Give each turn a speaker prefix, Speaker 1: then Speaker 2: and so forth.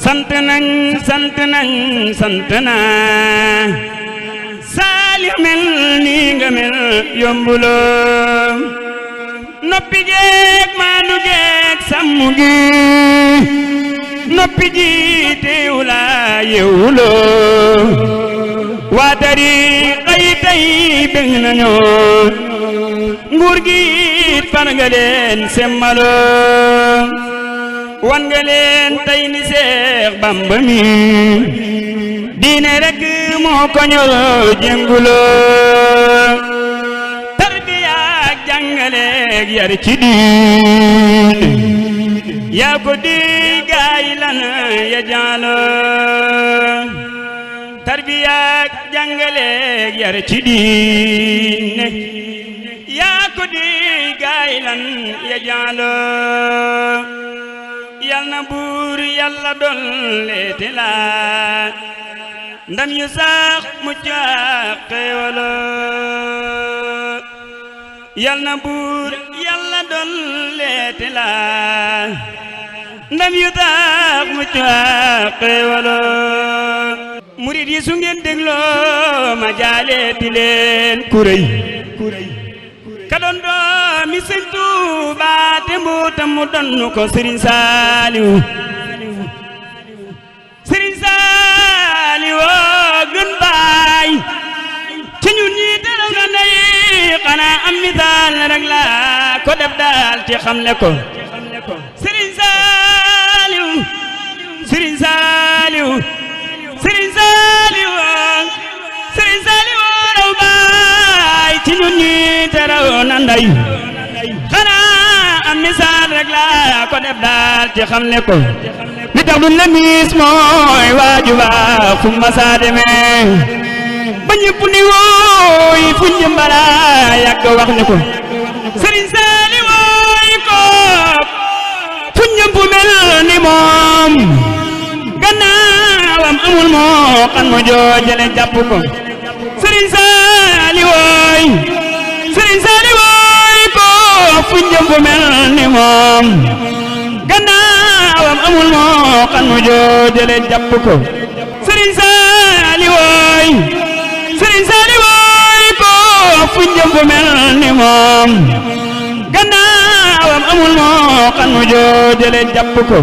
Speaker 1: sant nañ Saliou mel nii nga mel yombuloo noppi geek maanu geek sàmmu gi noppi ji teewula yewuloo waa tariixa yi tey bëgg nañoo nguur gi far nga leen semmaloo wan nga leen tey ni Seex Bamba mi diine rek moo ko ñor jënguloo tarbiya ak jàngaleeg yar ci diine yaa ko di gaay lan ya jaaloo tarbiya ak jàngaleeg yar ci diine yaa ko di gaay lan ya jaaloo yal na buur yàlla dolleete la ndam yu sax mucc ak xéewaloo yal na buur yàlla dolleete la ndam yu sax mucc ak xéewaloo murid yi su ngeen dégloo ma jaaleeti leen kuréy ka doon doomi Sëñ Tuubaa te mbootam mu donnu ko Sëriñ Saaliw gën baay ci ñun ñi dara nga nay xanaa am misaal rek la ko def daal ci xamle ko Sëriñ Saaliw raw baay ci ñun ñi dara na nday xanaa am misaal rek la ko def daal ci xamle ko li tax du la miis mooy waaju baax fu ma saa demee ba ñëpp ni wooy fu njëmbala yàgg wax ni ko Sëriñ Saaliw wooy ko fu ñëpp mel ni moom gannaawam amul moo kan mo joojale jàpp ko Sëriñ Saaliw wooy ko fu ñëpp mel ni moom gannaawam amul moo kan mu joojale jàpp ko Sëriñ Saaliw ko fu njëmb mel ni moom gannaawam amul moo kan mu joojale jàpp ko